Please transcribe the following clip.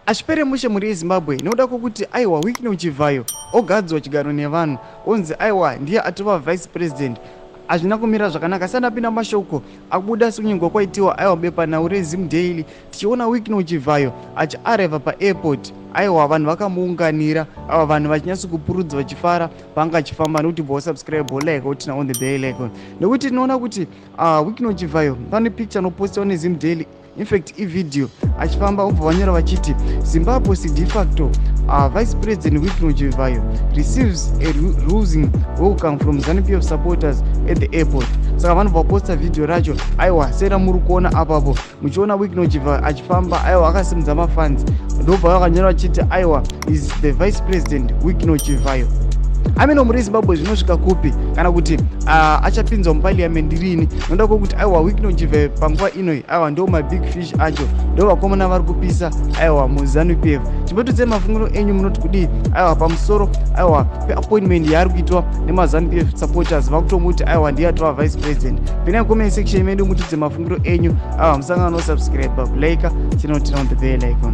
Hazvipere mushe mhuri yeZimbabwe nekuda kwekuti aiwa Wicknell Chivhayo ogadzwa chigaro nevanhu onzi aiwa ndiye atova vice president. Hazvina kumira zvakanaka asati apinda mashoko akubuda sekunyengwa kwaitiwa aiwa bepanhau reZim Daily tichiona Wicknell Chivhayo achiarriva paairport aiwa vanhu vakamuunganira aiwa vanhu vachinyatso kupurudza vachifara paanga achifamba nekuti bva wasubscribe wolike wotina on the bell icon nekuti tinoona kuti Wicknell Chivhayo pane picture anopostiwa neZim Daily, infact ivideo achifamba obva vanyora vachiti Zimbabwe's de facto vice president Wicknell Chivayo receives a rousing welcome from ZANU-PF supporters at the airport. Saka vanobva vaposta video racho aiwa sera muri kuona apapo muchiona Wicknell Chivayo achifamba aiwa akasimudza mafans ndobva vakanyora vachiti aiwa is the vice president Wicknell Chivayo. Ameno muri Zimbabwe zvinosvika kupi kana kuti achapinzwa muparliament rini noda kwokuti aiwa Wicknell Chivayo panguva inoi aiwa ndo mabig fish acho ndo vakomana vari kupisa aiwa muZANU PF. Chimbotudzai mafungiro enyu, munoti kudii aiwa pamusoro aiwa peappointment yaari kuitwa nemaZANU PF supporters vakutomuti aiwa ndiye atova vice president? Pinai comment section medu mutudze mafungiro enyu aiwa. Musangano, subscribe, kulike, chinotina on the bell icon.